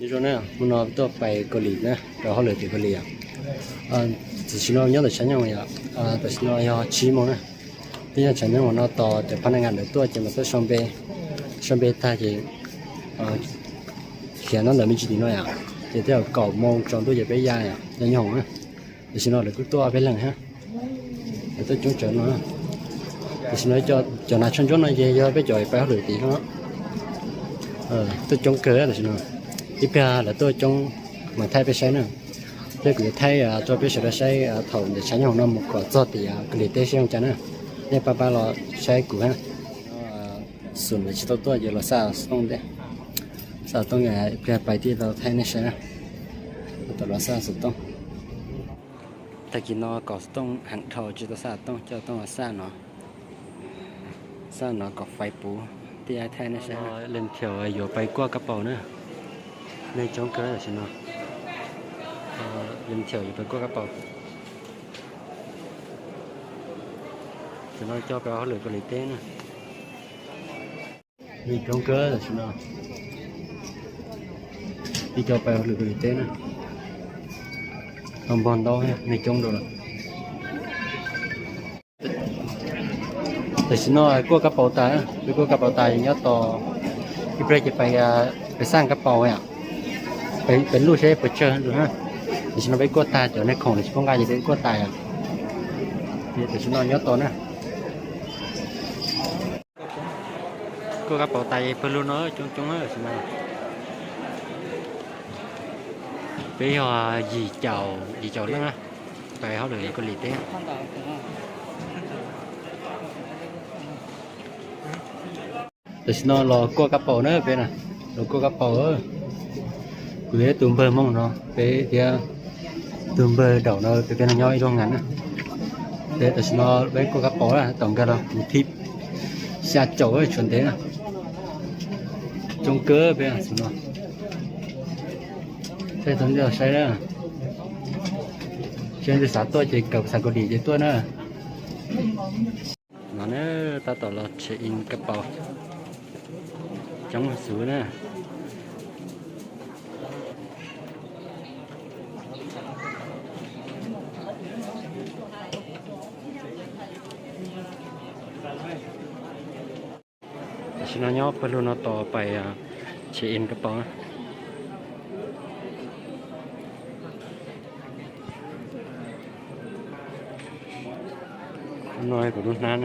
Nyob zoo na, hnub no tuaj pais Kaus Lim na, rau hauj lwm tim Kaus Lim os. Tam sim no nyob ntawm tshav nyooj yom, tam sim no yog tsib moos na. Twb nyob tshav nyooj no tos cov phab naj ngas lawv tuaj ces mam tuaj sau npe, sau npe tag ces khiav nyob ntawm me ntsis tim no yom, ces twb yog kaum moos tsaus ntuj ces peb ya yom, ya nyob hoom na. Tam sim no lawv kuj tuaj peb leeg thiab, lawv tuaj coob tsawv no. Tam sim no cov hnav tsho ntsuab no ces yog peb cov pais hauj lwm tim no, tuaj coob kawg tam sim no. Ib pliag lawv tuaj coob mas thaij peb saib na. Thiab kuv yuav thaij rau peb sawv daws saib thaum ntawm tshav nyooj hoom no mus kom txog tim Kaus Lim teb saib zoo cas na. Nej pab pab los saib kuv hab. Xum lawv tsis tau tuaj ces los xa xov tooj ntej, xa xov tooj ib pliag pais thiaj tau thaij nej saib na. Tau los xa xov tooj. Tag kis no kom xov tooj heev dhau tsis tau xa xov tooj, coj xov tooj los xa no, xa no kom fais puv thiaj thaij nej saib. Leej thaum yuav pais kuaj kab paus na, neeg coob kawg tam sim no. Leej thaum yuav pais kuaj kab paus, tam sim no coj pais hauj lwm Kaus Lim teb na. Neeg coob kawg tam sim no, ib co pais hauj lwm Kaus Lim teb na. Tau npog ntau, neeg coob rau lawm. Tam sim no kuaj kab paus tas, peb kuaj kab paus tas nyob tos ib pliag ces pais, pais xaj kab paus yom. Pais lub seb puas tsawg lawm na. Tam sim no peb kuaj tag, cov neeg khoom lawv tsis pub nqa ces peb kuaj tas yom. Tam sim no nyob tos na. Kuaj kab paus tas pawg lug no coob coob tam sim no. Peb yog yim caum, yim caum leej na, pais hauj lwm Kaus Lim teb. Tam sim no los kuaj kab paus na peb na, los kuaj kab paus. Kuv thiab tus npawg Hmoob no, peb thiab tus npawg Daum no peb, peb no nyob ib lub ngas na. Peb tam sim no peb kuaj kab paus na, tom nkag los kuv thib xya caum tshuav ntev na. Coob kawg peb tam sim no. Saib tau ntej los saib na. Seb leej twg xav tuaj ces kawm xav Kaus Lim ces tuaj na. No na, tab tom los check in kab paus, coob xwb na. Tam sim no nyob pawg lug no tos pais check in kab paus. No kuv lub hnab,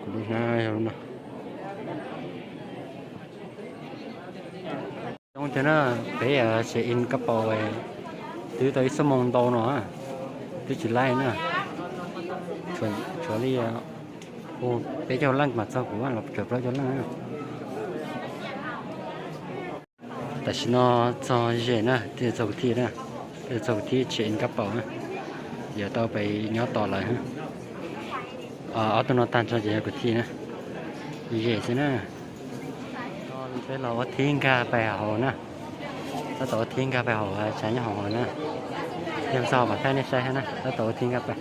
kuv lub hnab yog lub no. Coob tiag na, peb check in kab paus twb tau ib xuab moos ntau no, twb tsis laij na. Tshuav li peb caug leej mas txog kuv los tsawg plaub caug leej na. Tam sim no txog ze na, thiaj txog kuv thij na, thiaj txog kuv thij check in kab paus na, yuav tau pais nyob tos lawm. Ob tug no tag nrho ces yog kuv thij na, ze xwb na. Peb los ua thib nkag pais hauv na, tab tom ua thib nkag pais hauv tshav nyob hauv na. Yog txog mam thaij nej saib na, tab tom ua thib nkag pais.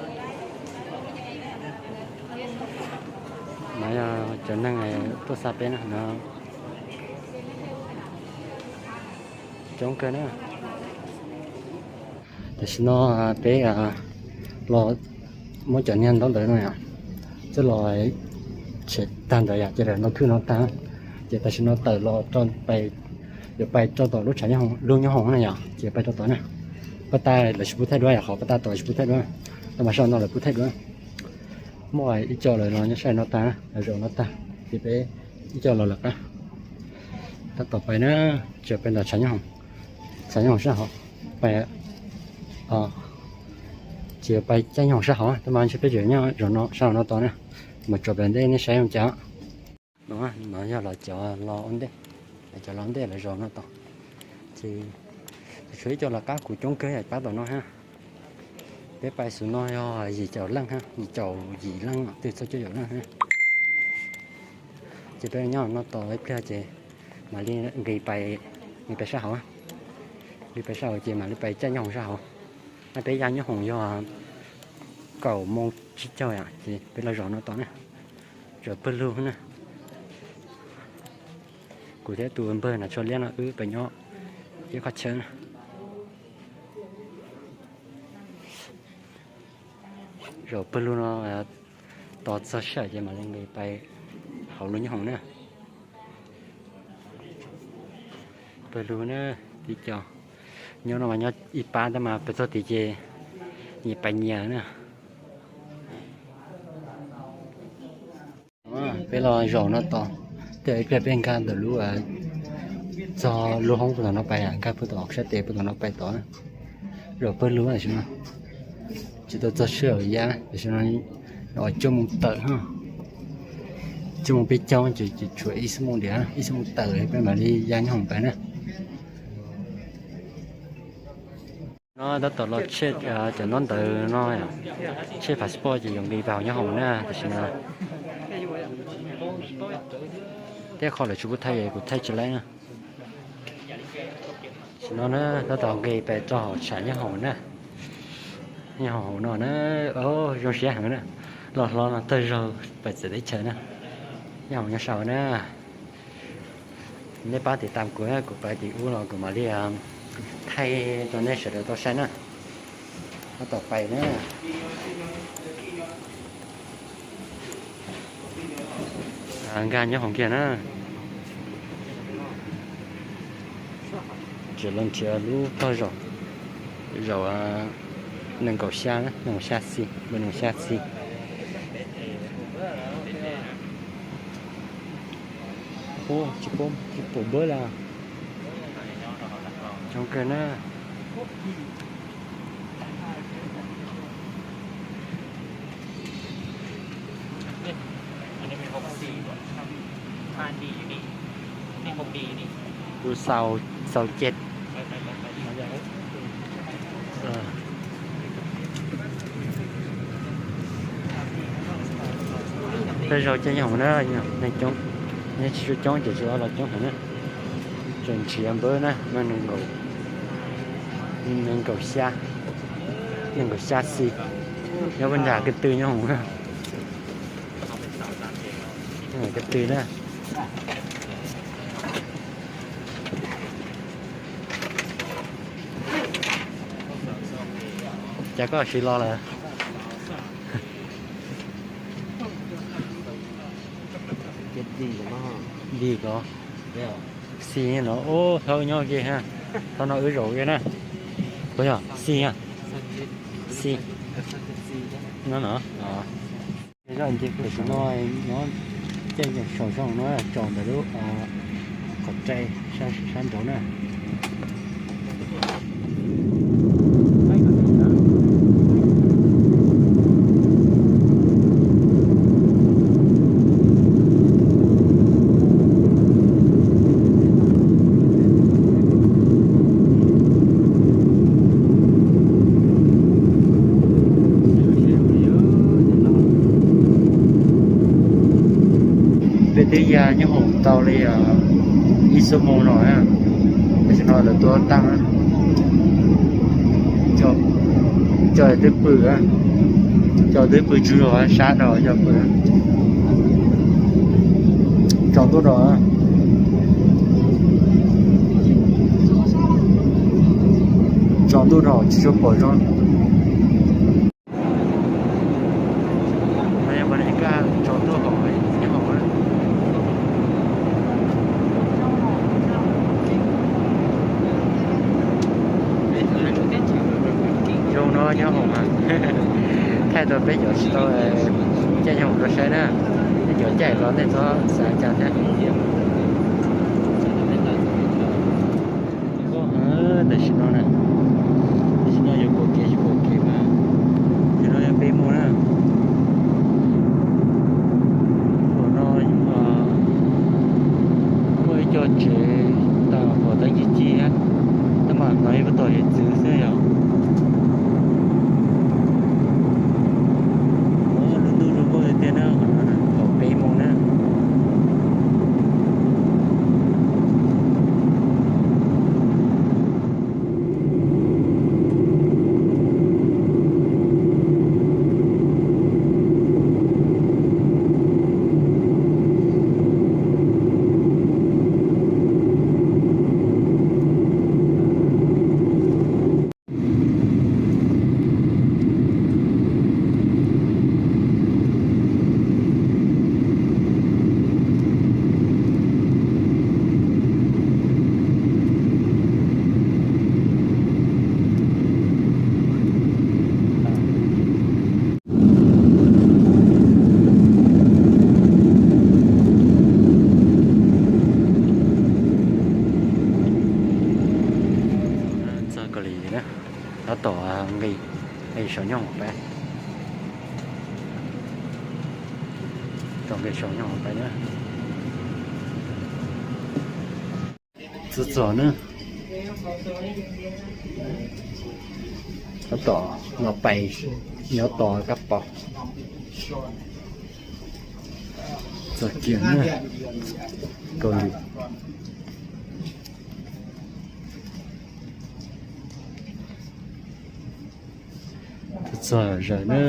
No yog cov neeg tuaj xa peb na no. Coob kawg na. Tam sim no peb los muab cov niag ntaub ntawv no yom, coj los tshem tag ntawd yom, ces lawv ntaus thwj no tag, ces tam sim no tawm los, yuav pais rau tom lub tshav, lub nyob hoom na yom, ces pais rau tod na. Paj tag lawv tsis pub thaij duab yom, qhov paj tag tod tsis pub thaij duab, tau mas sab no lawv pub thaij duab. Muaj ib co lawv los nyob sab no tag, lawv zaum no tag, ces peb ib co los lawm qab. Tab tom pais na, tseem pais ntawm tshav nyob hoom sab hauv, pais, ces pais caij nyob hoom sab hauv, tab mas ntshe peb tseem nyob zaum no sab hauv no tod na, mas tso plaws ntej nej saib zoo cas. No, no yog lawv cov los ua ntej, lawv cov los ua ntej lawv zaum no tod, ces tshuav ib co lawv qab kuv coob kawg pab tom no hab. Peb pais xwb no yog yim caum leej hab, yim caum yim leej twb txog cuaj caum leej hab. Ces peb nyob no tos ib pliag ces mam li nqis pais, nqis pais sab hauv, nqis pais sab hauv ces mam li pais caij nyob hoom sab hauv. Peb ya nyob hoom yog kaum moos tsib caug yom, ces peb los zaum no tod na, zaum pawg lug na. Kuv thiab tus npawg hnav tsho liab no wb pais nyob Ces qhov chaw zaum pawg lug no, tos txog sij hawm ces mam li nqis pais hauv lub nyob hoom na. Pawg lug na, tib co nyob no mas nyob ib pab tab mas pem txog tid ces nyias pais nyias na. Peb los zaum no tos, tej ib pliag peb nkag ntawm lub, txog lub hoob puag tom no pais, nkag puag tom sab tes puag tom no pais tod. Zaum pawg lug tam sim no tsis tau txog sij hawm ya, tam sim no cuaj moos tawm, cuaj moos peb caug ces tshuav ib xuab moos diam, ib xuab moos tawm peb mam li ya nyob hoom pais na. No tab tom los check cov ntaub ntawv no, check passport ces yuav nqis pais hauv nyob hoom na, tam sim no tej qho lawv tsis pub thaij kuv thaij tsis laib na. Tam sim no na tab tom nqis pais rau hauv tshav nyob hoom na. Nyob hoom no na, zoo siab heev na, los hlob no tawg zaug pais txawv teb chaws na. Nyob hoom nyob saud na. Nej pab tiv tam kuv, kuv pais tim ub los kuv mam li thaij rau nej sawv daws tau saib na. Tab tom pais na. Nkag nyob hoom kiag na. Tseem los nrhiav lub tog zaum, zaum nees nkaum xya, nees nkaum xya xi, nees nkaum xya xi. Tsis pom npawb li. Coob kawg na. Kuv xaus, xaus ces. Tej zaum caij nyob hoom na, neeg coob, neeg tsis tshua coob ces tsis los coob heev na. Tseem nrhiav npawb na, nees nkaum xya, nees nkaum xya xi. Nyob peb nram ko tw nyob hoom na. Ko tw na. Cas koj siv los lawm? Dig ko. Xi no, ub, thaum nyob ke ha. Thaum no wb zaum ke na. Puas yog xi ha? Xi. No no. Zoj nce tam sim no, no caij saum zog no tsaus ntawm lub qhov rai sab nraud na. Peb twb ya nyob hoom tau li ib xuab moos no na, tam sim no lawv tuaj tag na. Cov twb pw, cov twb pw tsaug zog sab nraud cov pw. Tsaus ntuj nraud, tsaus ntuj nraud tsis tshua pom zoo. Tsaus ntuj hauv nyob hoom. Zoo no nyob hoom mas thaij rau peb cov tsis tau caij nyob hoom tau saib na. Peb cov caij los nej txhob xav cas thiab. Tam sim no na, tam sim no yuav pom kev tsis pom kev mas, tam sim no yog peb moos na. Thaum no muaj ib co tsev tau pom tab ci ci, tab mas no ib puag tom hiav txwv xwb yom. Lub ntuj zoo nkauj tiag tiag na, thaum peb moos na. Tab tom nqis, nqis saum nyoog pais. Tom nqis saum nyoog pais na. Txog txog na. Tab tom los pais nyob tos kab paus. Txog kiag na. Kaus lim. Txog zaws na.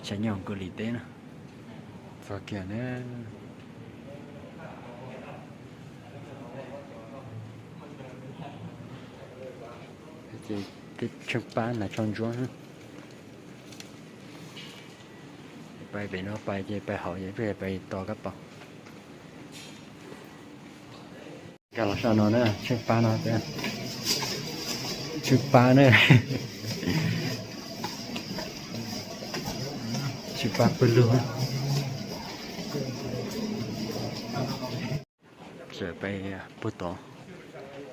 Tshaj nyoog Kaus Lim teb na. Txog kiag na. Ces tej tsheej pab nas tso ntsuab. Pais pem no pais ces pais hauv ces peb pais tos kab paus. Nkag los sab no na, tsheej pab no, tsheej pab na. Tsheej pab pawg lug. Txawm pais puag tod,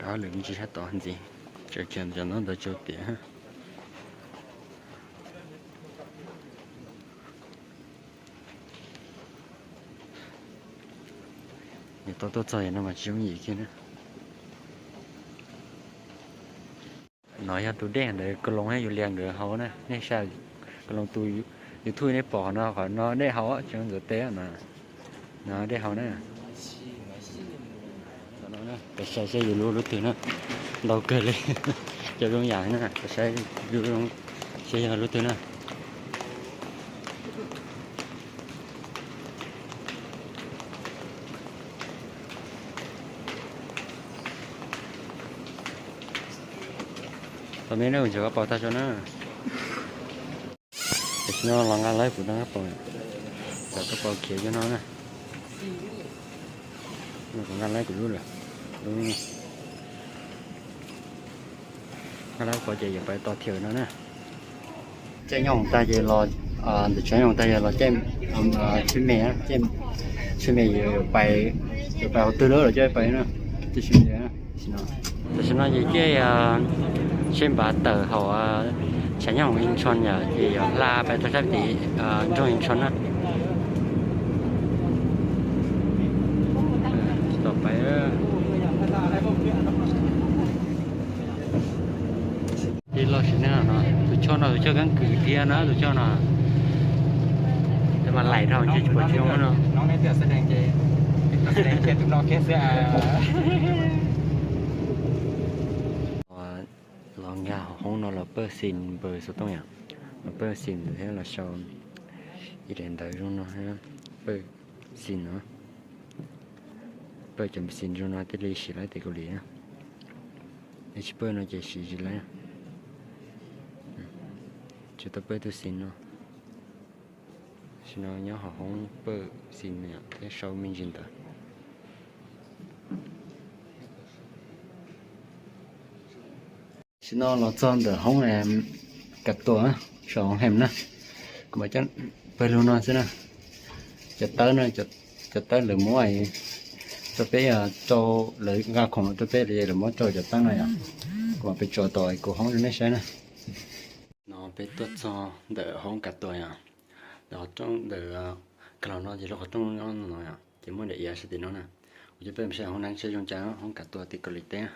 rov lwm ntsis sab tod ntxiv, txawm kiag cov ntaub ntawv tsaus tiav. Nws tau tuaj txog no mas tsis yooj yim kiag na. No yog tus dej ntawd Koos Loos thiab Yus Lias nkawd haus na, nej saib Koos Loos tus YouTube nej pom qhov no, qhov no dej haus tsis ntxuav tes no. No dej haus na. Peb saib seb yog lub, lub twg na, ntau kawg li, cov zoo yam na, peb saib, seb yog lub twg na. Tau me na, kuv ntsaws kab paus tag tso na. Tam sim no los nqa laib kuv rau kab paus, rau kab paus khiav cov no na. Kuv nqa laib kuv lub lawm. Nqa laib kab paus ces yuav pais tos thiaum no na. Caij nyoog tag ces los, ntawm tshav nyoog tag ces los caij tsheb me, caij tsheb me yuav pais, yuav pais hauv twg lawm los caij pais na, caij tsheb me. Tam sim no ces caij tsheb npav tawm hauv tshav nyoog Incheon yom, ces yuav hla pais rau sab tim nroog Incheon na. Tom pais. Li los sim neej no, tus choj no tus choj keeb kwm dhia na tus choj no. Tes mas laim dhau ntshe tsis pom tsis zoo no. Los nkag hauv hoob no los pawj xim npawg xov tooj yom, los pawj xim ntawd thiab los sau ib daim ntawv zoo no, pawj xim no, pawj cov xim zoo no thiaj li siv laib tim Kaus Lim. Yog tsis pawj no ces siv tsis laib. Tsuas tau pawj tus xim no. Sim no nyob hauv hoob pawj xim thiab sau me ntsis ntawv. Sim no los txog ntawm hoob Kav Tuam, saum hoob Hem na. Kuv mam coj pawg lug no xwb na. Cov tawb no, cov tawb lawv muab rau peb, rau lawv nqa khoom rau peb, lawv muab rau cov tawb no yom. Kuv mam pem tso tom kuv hoob rau nej saib na. No peb tuaj txog ntawm hoob Kav Tuam yom. Ntawm qhov rooj ntawm, kag los no ces lub qhov rooj nyob no yom, ces muaj daim iav sab tim no na. Kuv coj peb mus saib hoob no saib zoo cas, hoob Kav Tuam tim Kaus Lim teb.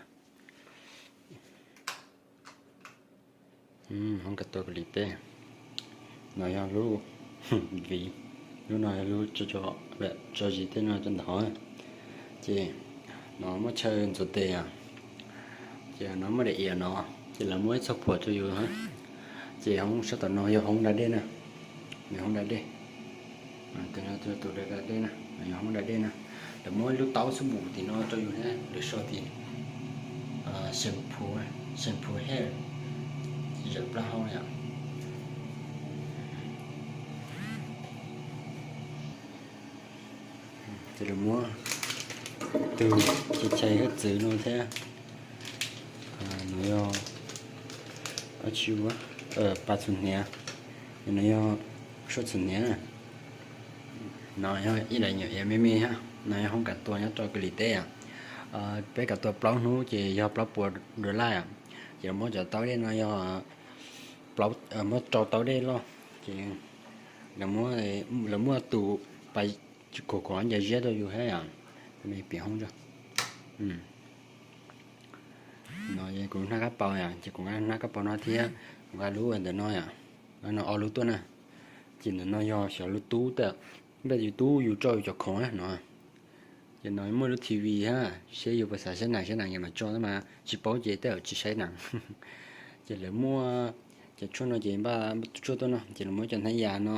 Hoob Kav Tuam Kaus Lim teb. No yog lub viv, lub no yog lub tso zis tej no rau ntawm hauv. Ces no muaj chaw ntxuav tes, ces no muaj daim iav no, ces lawv muab ib txoj phuam rau yus. Ces hoob sab tom no yog hoob da dej na, nws hoob da dej. Tus no tus da dej na, no yog hoob da dej na. Lawv muab ib lub taub xub npum tim no rau yus thiab, lawv sau tias shampoo, shampoo hair, zawm plaub hau yom. Ces lawv muab tus chais chais hwj txwv no thiab. No yog, tsis ua, pas txhuam hniav, no yog suab txhuam hniav na. No yog ib daim nyuam iav me me thiab. No yog hoob Kav Tuam nyob rau Kaus Lim teb os. Peb kav tua plaub hnub ces yog plaub puas dollar, ces lawv muab cov tau dej no yog, muab rau tau dej loj, ces lawv muab tus pas kuv kuv ncaws ziab rau yus thiab yom. Piam hoob no kuv hnab kab paus yom, ces kuv hnab kab paus no thiab, kuv nqa lub ntawm no yom, no ob lub tuaj na. Ces ntawm no yog xyov lub tub, npaj yus tub yus tso yus cov khoom no. Ces no muaj lub T V thiab, seb yus puas xav saib nees saib nees yus mam tso tab mas tsis paub ces tej zaum tsis saib nees. Ces lawv muaj cov tshuaj no ces npaj tshuaj tuaj no ces lawv muab cov hnab yas no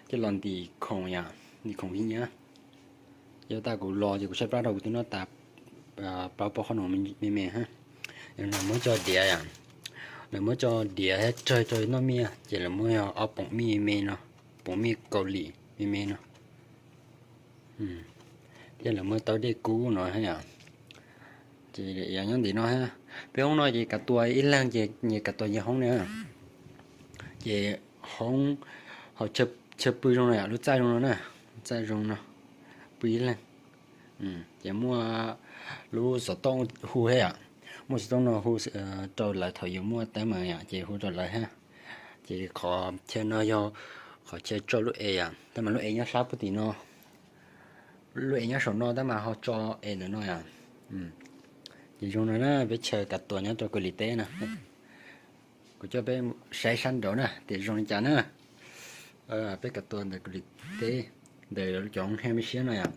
coj los ntim khoom yom, ntim khoom vij nyab. Yog tas kuv los ces kuv saib plab rau kuv twb noj tas plaub pob qhob noom me me. Lawv muab tso diav yom, lawv muab tso diav thiab tsawg rau noj mij, ces lawv muab yog ob poom mij me no, poom mij Kaus Lim me me no, thiab lawv muab tau dej kub no thiab yom. Ces yog nyob ntim no thiab. Peb hoob no ces kav tua ib leeg ces nyias kav tua nyias hoob na. Ces hoob ho chaw pw zoo no yom, lub txaj zoo no na, lub txaj zoo no, pw ib leeg. Ces muaj lub xov tooj hu thiab yom, muaj xov tooj no hu rau lawv thaum yus muaj teeb meem yom, ces hu rau lawv thiab. Ces qhov chaw no yog qhov chaw tso lub es yom, tab mas lub es nyob sab puag tim no, lub es nyob saum no tab mas ho tso es ntawm no yom. Ces zoo no na peb chaw kav tua nyob rau Kaus Lim teb na. Kuv coj peb saib sab nraud na tias zoo li cas na. Peb kav tua ntawm Kaus Lim teb, ntawm cov hoob hia me siab no yom.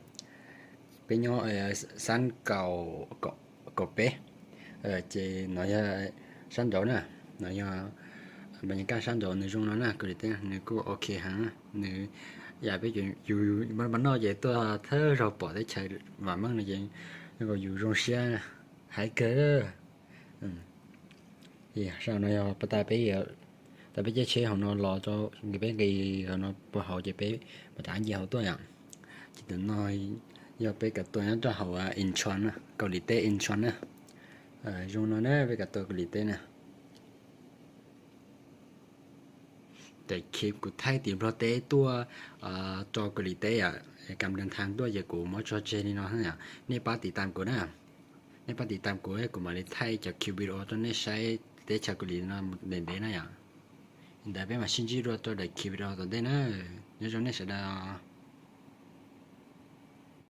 Peb nyob xab kaum peb, ces no yog sab nraud na, no yog npas nyas kaj sab nraud nws zoo no na, Kaus Lim teb nws kuj ok heev. Nws yam peb yus mas noj ces tuaj thawj zaug pom teb chaws vam meej no ces yus zoo siab hais kawg. Saum no yog pas tas peb, tas peb caij tsheb hauv no los rau, peb nqis hauv no puag hauv ces peb mam rov qab nce hauv tuaj yom. Ces ntawm no yog peb kav tua nyob rau hauv Incheon, Kaus Lim teb Incheon na. Zoo no na peb kav tua Kaus Lim teb na. Daim clip kuv thaij tim Nplog teb tuaj rau Kaus Lim teb yom, kam dee thas tuaj ces kuv muab tso tseg li no yom. Nej pab tiv tam kuv na, nej pab tiv tam kuv, kuv mam li thaij cov clip video rau nej saib teb chaws Kaus Lim no ntev ntev na yom. Li ntawd peb mam sib ntsib dua rau daim clip video tom ntej na. Nyob zoo nej sawv daws.